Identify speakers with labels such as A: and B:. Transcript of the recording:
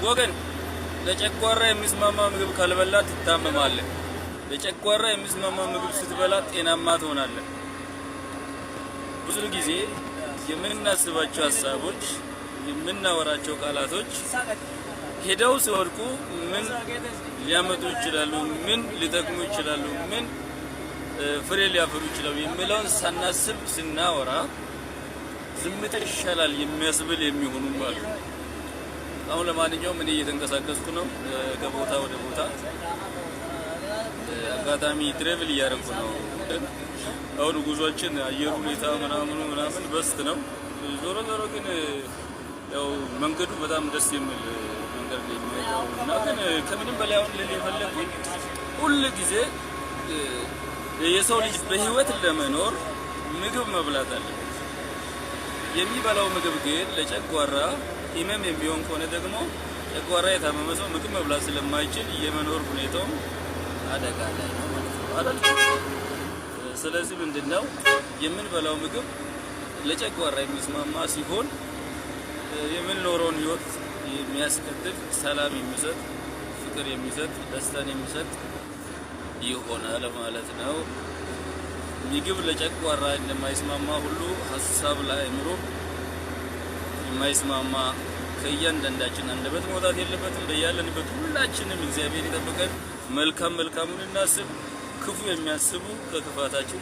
A: ወገን፣ ለጨጓራ የሚስማማ ምግብ ካልበላ ትታመማለህ። ለጨጓራ የሚስማማ ምግብ ስትበላ ጤናማ ትሆናለህ። ብዙ ጊዜ የምናስባቸው ሀሳቦች፣ የምናወራቸው ቃላቶች ሄደው ሲወድቁ ምን ሊያመጡ ይችላሉ፣ ምን ሊጠቅሙ ይችላሉ፣ ምን ፍሬ ሊያፈሩ ይችላሉ የሚለውን ሳናስብ ስናወራ ዝምታ ይሻላል የሚያስብል የሚሆኑም አሉ። አሁን ለማንኛውም እኔ እየተንቀሳቀስኩ ነው ከቦታ ወደ ቦታ፣ አጋጣሚ travel እያደረኩ ነው። አሁን ጉዟችን አየር ሁኔታ ምናምኑ ምናምን best ነው። ዞሮ ዞሮ ግን ያው መንገዱ በጣም ደስ የሚል መንገድ ላይ የሚሄደው እና ግን ከምንም በላይ አሁን ልል የፈለግኩት ሁል ጊዜ የሰው ልጅ በህይወት ለመኖር ምግብ መብላት አለበት። የሚበላው ምግብ ግን ለጨጓራ ህመም የሚሆን ከሆነ ደግሞ ጨጓራ የታመመ ሰው ምግብ መብላት ስለማይችል የመኖር ሁኔታውም አደጋ ላይ ነው ማለት ነው አይደል? ስለዚህ ምንድነው፣ የምንበላው ምግብ ለጨጓራ የሚስማማ ሲሆን የምንኖረውን ህይወት የሚያስቀጥል፣ ሰላም የሚሰጥ፣ ፍቅር የሚሰጥ፣ ደስታን የሚሰጥ ይሆናል ማለት ነው። ምግብ ለጨጓራ እንደማይስማማ ሁሉ ሀሳብ ለአእምሮ የማይስማማ ከእያንዳንዳችን አንደበት መውጣት የለበትም። በያለንበት ሁላችንም እግዚአብሔር ይጠብቀን። መልካም መልካሙን እናስብ። ክፉ የሚያስቡ ከክፋታቸው